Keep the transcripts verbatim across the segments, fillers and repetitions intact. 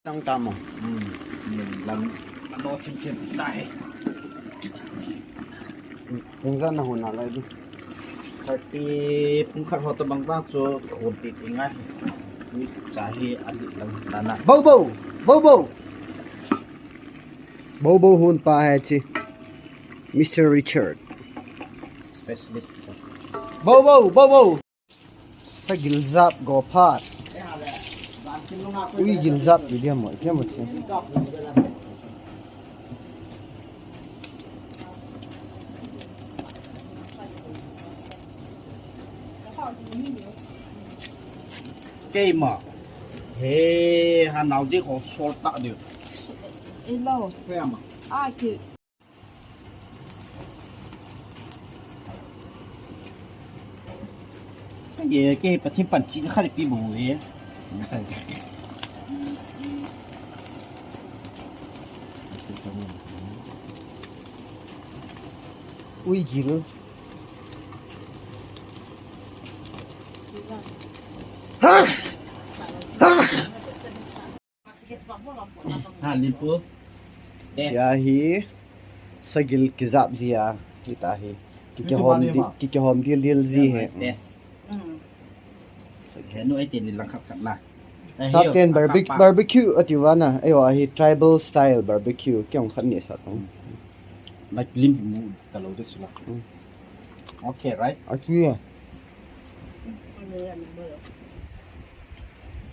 Lang tamo. Hmm. Lang. Ano chim chim tahe. Pung ijat na hon nalai di. Thirty, pung khat ho tobang vang chu hon titi ngai. Ni cha hi adi lang tana. Bobo! Bobo! Bobo hon pa hai chi. Mister Richard. Specialist. Bobo! Bobo! Sagil jap go phat. Ui gil jap ti dia mo, dia mo ti. Keima. He, ha nau je ko sol ta de. Elo. Keima. A ki. Ye ke Pathen panchi khat pi bou ve. Ui gil. Ha, Limpu. Yes. Tia hi sagil kijap ji a, kita hi. Kiki hom di, kiki hom dil dil ji he. Yes. Mm. Sagil he nu ai ten ni lang khat khat na. Ai, tap ten barbecue, barbecue ati va na. Ai wa hi tribal style barbecue. Kiong khat ni sa tong. Like lim hi mu ta lo de sula. Mm. Okay, right? Ati ya.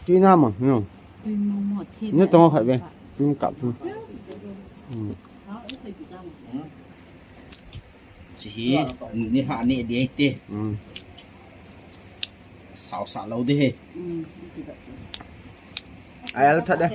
Ti na ma, no. Ni tong khat ve. Ni kap. Mm. Chi hi, ni ha ni de te. Mm. Sao sa lo de he. Ai al tha de.